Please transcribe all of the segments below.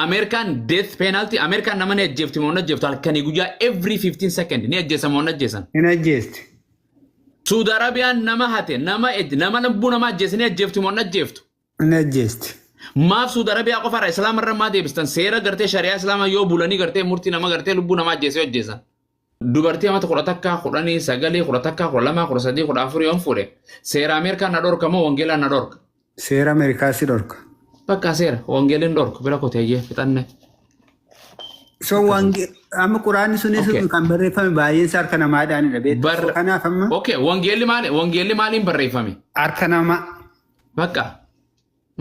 Ameerikaan death penalty, Ameerikaan nama ni ajjeefti moo hin ajjeeftu? Halkanii guyyaa every 15 second ni ajjeesan moo hin ajjeesan? Hin ajjeesti. Suudi Arabiyaan nama hate, nama lubbuu nama ajjeese ni ajjeefti moo hin ajjeeftu? Hin ajjeesti. Maaf Suudi Arabiyaa qofarra Islaama irra maa deebistan? Seera gartee shari'aa Islaamaa yoo bulanii gartee murtii nama gartee lubbuu nama ajjeesee ajjeesan. Dubartii amata 11, 10, 9, 11, 12, 13, 14 yoon fuudhe, seera Ameerikaan na dhorka moo wangeelaan na dhorka? Seera Ameerikaa si dhorka. Bakka seera wangeeliin dhorku bira koteeyyee fixanne. So amma quraanni sunis kan barreeffame baay'een isaa harka namaadhaanidha beektaa. So kanaaf amma Okay, wangeelli maali? Wangeelli maaliin barreeffame? Harka namaa. Bakka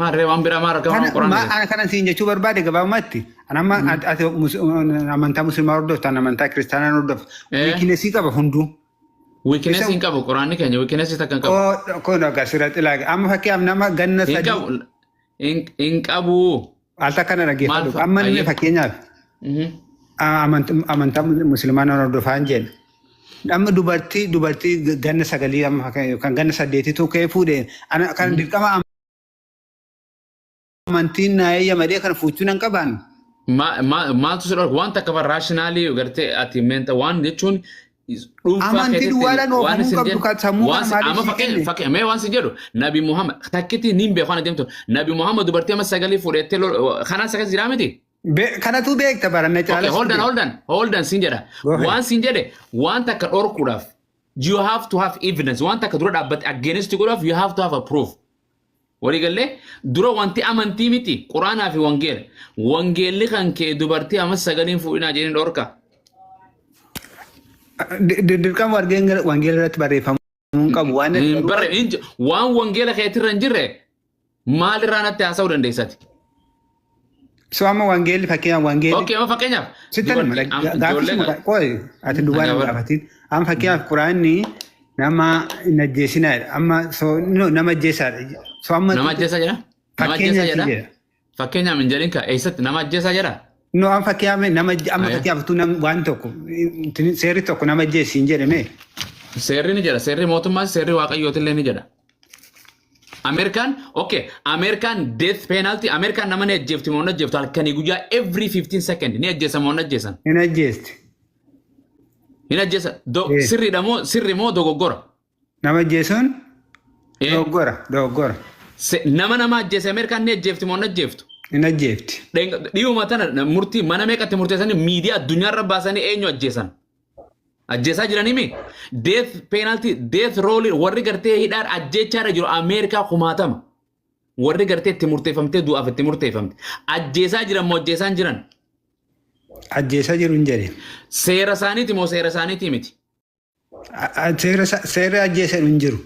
maarree waan biraa maal argama Kana quraana ma ana kana siin jechuu barbaade gabaabumatti. Ana amma ati amantaa musliimaa hordofta, ani amantaa kiristaanaa hordofa. Weaknessii qaba hunduu. Weakness hin qabu, quraanni keenya weakness takka hin qabu. Oo, kun egaa sirratti ilaali. Amma fakkeenyaaf nama ganna Hin 3 qabu. Hin qabu. Al takka na dhaggeeffadhu. Maal fa'a? Amma inni fakkeenyaaf amantaa musliimaa nan hordofaa hin jedhe. Amma dubartii ganna 9 amma fakkeenyaaf yookaan ganna 8tu ka'ee fuudhe, ana kan dirqama amantiin naa eeyyamadee kana fuuchuu nan qabaan. Maaltu si dhorka? Waan takka bara rationally gartee ati meenta waan jechuun dhuunfaa Amantii keetitti duwwaadhaan waan oofamuu isin qabdu jedhu kan sammuu waan kana si maaliif amma sii fakkeenya kenne? Fakkeenya mee waan si jedhu, Nabi Muhammad takkitti niin beeku kana deemtu, Nabi Muhammad dubartii amma sagalii fuudhettee kanaan sagal jiraa miti. Kanatu beekta baranna Okay, caalas hold on, beekta. hold on, hold on siin jedha. Go ahead. Waan siin jedhe, waan takka dhorkuudhaaf you have to have evidence. Waan takka dura dhaabbatte against godhuudhaaf you have to have a proof. Waliigallee dura wanti amantii miti quraanaa fi wangeela. Wangeelli kan kee dubartii amma sagaliin fuudhinaa jedheen dhorka. Dirqama wangeela irratti barreeffamuu hin qabu. Waan Hin garuu barre hin waan wangeela keetirra hin jirre maalirraa natti haasa'uu dandeessati? So amma wangeelli, fakkeenyaaf wangeelli Okay, amma fakkeenyaaf Sittan hima, dubartii gaaffii ijoollee suma qoy, ati duwwaa hin Gaafadhu. gaafatin. Amma fakkeenyaaf quraanni nama hin ajjeesinaadha. Amma so no, nama ajjeesaadha. So amma Nama ajjeesaa jedha? Nama ajjeesaa fakkeenyaaf jedha? jedha. Fakkeenyaaf hin jedhin ka eessatti nama ajjeesaa jedha? No, amma fakkeenyaaf nama amma Aya. fakkeenyaaf utuu waan tokko seerri tokko nama ajjeesi hin jedhame. Seerri ni jedha. Seerri mootummaas seerri waaqayyootillee ni jedha. Ameerikaan, okay, Ameerikaan death penalty, Ameerikaan nama ni ajjeefti moo hin ajjeeftu? Halkanii guyyaa every 15 second ni ajjeesan moo hin ajjeesan? Hin ajjeesti. Hin ajjeesan. Eh. Sirriidha moo sirri moo dogoggora? Nama ajjeesuun dogoggora, dogoggora. Nama nama ajjeese Ameerikaan ni ajjeefti moo hin ajjeeftu? Hin ajjeefti. Dhiyuma tana murtii mana meeqatti murteessanii miidiyaa addunyaarra baasanii eenyu ajjeesan? Ajjeesaa jiranii mi? Death penalty, death row warri gartee hidhaan ajjeechaarra jiru Ameerikaa kumaatama. Warri gartee itti murteeffamtee du'aaf itti murteeffamte. Ajjeesaa jiran moo ajjeesaan jiran? Ajjeesaa jiru hin jedhe. Seera isaaniiti moo seera isaaniiti miti? Seera ajjeesan hin jiru.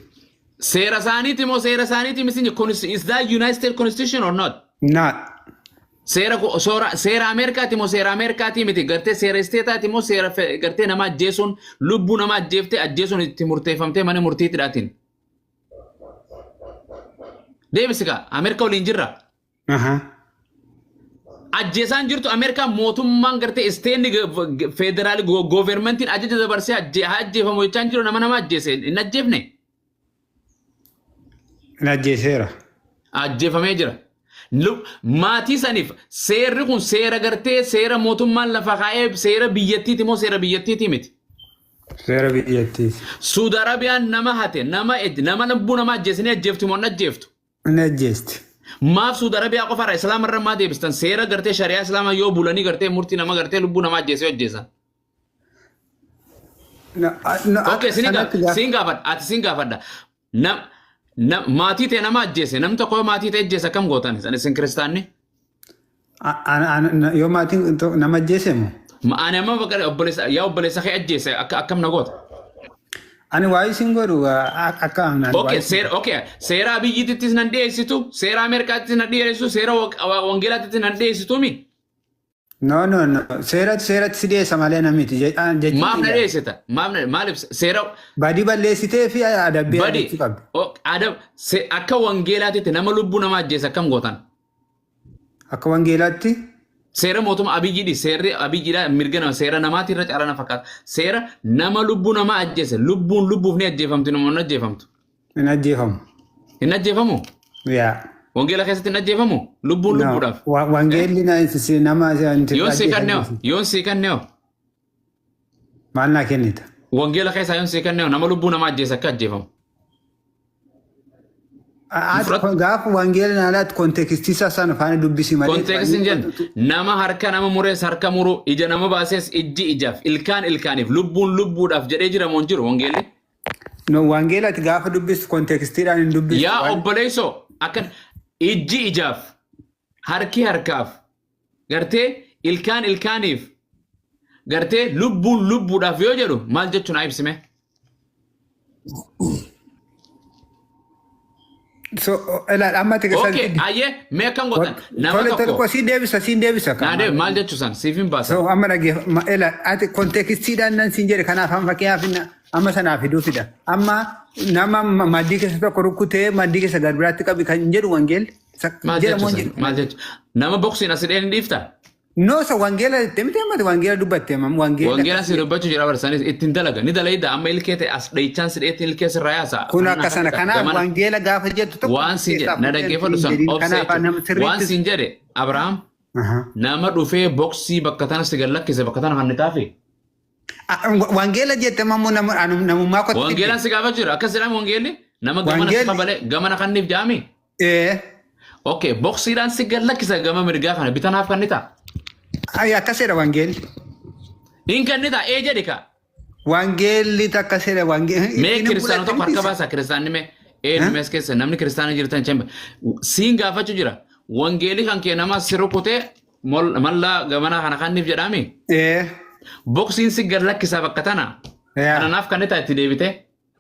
Seera isaaniiti moo seera isaaniiti miti? Is that United States Constitution or not? Not. Seera Ameerikaati moo seera Ameerikaati miti? Gartee seera statetaati moo seera gartee nama ajjeesuun, lubbuu nama ajjeeftee ajjeesuun itti murteeffamtee mana murtiittidhaatiin? Deebisi kaa, Ameerika waliin jirra. Ajjeesaan jirtu Ameerikaa mootummaan gartee stateni federal governmentiin ajaja dabarsee haa ajjeefamu jechaa hin jiru, nama nama ajjeese hin ajjeefne. Hin ajjeeseera. Ajjeefamee jira. Maatii saniif seerri kun seera gartee seera mootummaan lafa kaa'ee seera biyyattiiti moo seera biyyattiiti miti? Seera biyyattiiti. Suudi Arabiyaan nama hate, nama lubbuu nama ajjeese ni ajjeeftu moo hin ajjeeftu? Hin ajjeesti. Maaf Suudi Arabiyaa qofarra Islaama irra maa deebistan? Seera gartee shari'aa Islaamaa yoo bulanii gartee murtii nama gartee lubbuu nama ajjeesee ajjeesan. No, no, Okay, sanatti gaaf- siin gaafadha. Ati siin gaafadha. Nam maatii ta'e nama ajjeese, namni tokko yoo maatii ta'e ajjeese akkam gootan isin kiristaanni? Yoo maatiin nama ajjeese moo? Ani amma bakka obboleessa yaa obboleessa kee ajjeese akkam na goota? Ani waa'ee isin godhu akka ani Okay, seera, okay, seera Abiyyiittis nan dhiyeessitu, seera Ameerikaattis nan dhiyeessitu, seera Wangeelaattis nan dhiyeessitu mi? No, no, no. Seeratti seeratti si dhiyeessa malee namiti. Jechuun Maaf na dhiyeessita? Maaf na maaliif seera Badii balleessitee fi adabbii badi argachuu qabda. Adab akka Wangeelaatitti nama lubbuu nama ajjeese akkam gootan? Akka wangeelaatti Seera mootummaa Abiyyiidhi. Seerri Abiyyiidha mirga nama seera namaati irra caalaa na fakkaata. Seera nama lubbuu namaa ajjeese, lubbuun lubbuuf ni ajjeefamti, nama hin ajjeefamtu. Hin ajjeefamu. Hin ajjeefamu? Yaa. Wangeela keessatti hin ajjeefamu? Lubbuun No, lubbuudhaaf. Wangeelli nama Yoon sii kanneo, yoon sii kanneo. Maal naa kennita? Wangeela keessaa yoon sii kanneo, nama lubbuu nama ajjeese akka ajjeefamu. Ati gaafa wangeela naa laatu contextii isaa sana faana dubbisi malee. Contextiin jenna nama harka nama murees harka muru, ija nama baasees ijji ijaaf, ilkaan ilkaaniif, lubbuun lubbuudhaaf jedhee jira moo hin jiru wangeelli? No, wangeela ati gaafa dubbistu contextiidhaan hin dubbistu. Yaa obboleessoo, akkan ijji ijaaf, harki harkaaf, gartee ilkaan ilkaaniif, gartee lubbuun lubbuudhaaf yoo jedhu maal jechuun haa ibsime? So, ilaal amma ati Okay, ayyee, mee akkam gootan? Nama Tole tole tokko koo siin deebisa, siin deebisa. Naa deebi, maal jechuu san siif hin baasa. So amma dhageeffa, ilaal, ati contextiidhaan nan siin jedhe. Kanaaf amma fakkeenyaaf amma sanaaf fiduu fida. Amma nama maddii keessa tokko rukkutee maddii keessa gar biraatti qabi kan jedhu wangeelli. Maal Jedhamu jechuu hin san, maal jechuu? Nama boksiin as hidhee ni dhiifta? No, sa wangeela jettee miti, amma wangeela dubbatte, amma wangeela. Wangeela si dubbachuu jira barsanis ittiin dalaga ni dalayda, amma ilkee ta'e as dhaichaan si dheetti ilkee sirraa yaasa. Kun akka sana, kanaaf wangeela gaafa jettu tokko Waan siin jedhe na dhaggeeffadhu san obsa Kanaaf nama jechuudha. Waan sirriitti. siin jedhe, Abrahaam, nama dhufee boksii bakka tana si gad lakkise bakka tana kan ni taafe. Wangeela jette ammoo namummaa kotti. Wangeelaan si gaafachuu jira, akkas jedhama wangeelli, nama gamana si qabalee gamana kanniif jedhami. Ee. Okay, boksiidhaan si gad lakkisa gama mirgaa kana bitanaaf kan ni ta'a. Ay, akkasidha wangeelli. Hin kan ni ta'a ee jedhi ka. Wangeelli akkasidha wangeelli. Mee kiristaana tokko harka baasaa, kiristaanni mee eenyu mees keessa namni kiristaana jirtan chemba siin gaafachuu jira. Wangeelli kan kee nama si rukutee mallaa gamanaa kana kanniif jedhami. Ee. Boksiin si gad lakkisaa bakka tana. Yaa. Kananaaf kan ni ta'a itti deebite.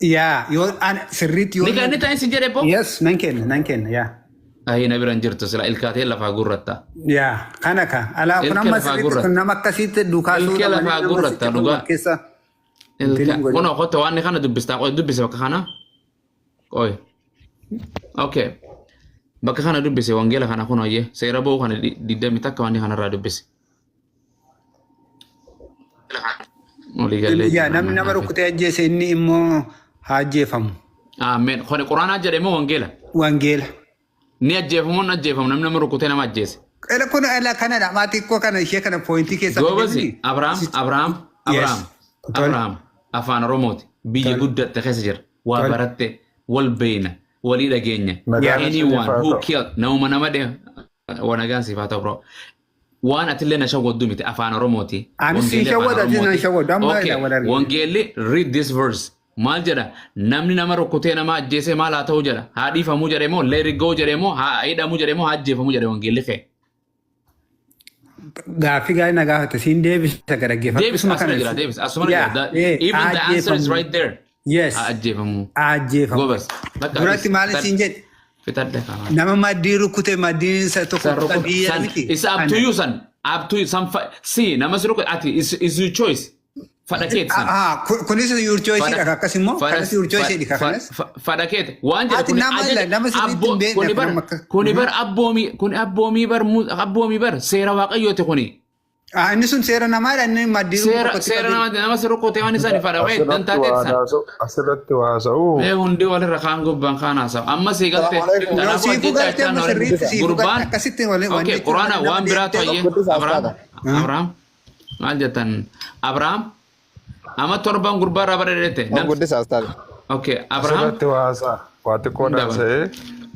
Yaa, yoo sirriitti yoo. Ni kan ni ta'a si jedhe bo. Yes, nan kenna, nan kenna, yaa. Ayi, na bira hin jirtu, sila ilkaatee lafaa gurratta. Yaa, kana ka. Alaa kun Ilkee amma lafaa sirriitti gurratta. kun nama akkasiitti dukaasuu. Ilkee lafaa gurratta, dhugaa. Keessa. Ilkeen godhe. Kunoo qotta waan kana dubbistaa, qoy, dubbise bakka kana. Qoy. Okay. Bakka kana dubbise wangeela kana, kunoo ayyee seera ba'uu kana 21 waan kanarraa dubbise. Walii gallee Yaa, jira. namni nama rukkutee ajjeese inni immoo haa ajjeefamu. Ameen. Kuni quraanaa jedhe moo wangeela? Wangeela. Ni ajjeefamu, ni ajjeefamu namni nama rukkutee nama ajjeese? Ela kun ela kanadha. Maatii koo kana ishee kana pointii keessa. Goobasi, Abrahaam, Abrahaam, Abrahaam, Tole. Abrahaam afaan Oromooti. Biyya Tole. guddatte keessa jira. Waa Tole. baratte, wal beeyna, walii dhageenya. Nagaan Anyone who isiniif haa ta'u. killed namuma nama dhe wanagaan siif haa ta'u, bro. Waan atillee na shawwaddu miti, afaan Oromooti. Ani si Wangeelli afaan shawwadu, ati na Oromooti. shawwaddu. Amma Okay, ila wal argina. wangeelli, read this verse. Maal jedha? Namni nama rukkutee nama ajjeese maal haa ta'u jedha? Haa dhiifamuu jedhe moo, let it go jedhe moo, haa hidhamuu jedhe moo, haa ajjeefamuu jedhe wangeelli kee? Gaaffii gaarii na gaafate, siin deebisa, gara dhaggeeffadhu. Deebis, asuma jira, deebis, asuma jira. Even the answer is right there. Yes. Haa ajjeefamuu. Ajjeefamu. Gobas. Bakka Duratti maal siin jedhe? Fixadhe kana. Nama maddii rukkute, maddiin isa tokko San rukut biyya san miti. isa up to you, san up to you san si nama si rukute ati is your choice. Fadha keeti san. Ah, kunis your choice dha, akkas immoo kanas your choice dha kanas. Fadha keeti waan jedhe Ati kuni nama ajaja nama sirriitti hin beekne kuni bar kun akka- kuni bar abboomii, kuni abboomii bar, abboomii bar seera waaqayyooti kuni. Ah, inni sun seera namaadha, inni maddii Seera seera nama si rukute waan isaan fadha kee dantaa Asirratti teeti waa san. Asirratti waa haasa'u. Mee hundi walirra kaan gubbaan kaan haasa'u. Amma sii galte. Salaamu alaikum. No, Kanaafuu siifuu ajjeechaa galtee jechaan amma sirriitti siifuu gurbaan galte akkasitti waliin Okay, wanni quraana nama waan biraa deemtee to'ayyee. Guddisaa Abrahaam, astaadha. Abrahaam, maal jettan? Abrahaam, amma torban gurbaa irraa badhaadhete. Guddisaa astaadha. Okay, Abrahaam Asirratti waa haasa'a. Waa xiqqoo Hin dabarta. haasa'ee.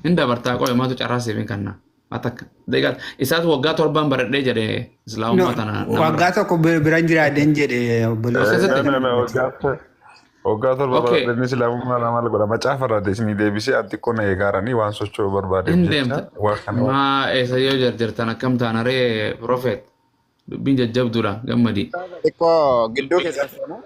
Hin dabartaa, qoy, maatu carraa siif hin kenna. Atakka. Deegaa isaatu waggaa 7n baradhee jedhe islaamummaa tana namarra. Waggaa tokko biran jiraadheen jedhe obboleessa. Akkasitti. Waggaa 7 baradhanii islaamummaa nama maal godha? Macaafa irraa isinii deebisee ati xiqqoo na eegaaranii waan socho'uu barbaadeef Hin jecha deemta. waa kana. Maa eessa yoo jarjartan akkam taana ree, Prophet? Dubbiin jajjabduudha, gammadii. Xiqqoo gidduu keessan seenu.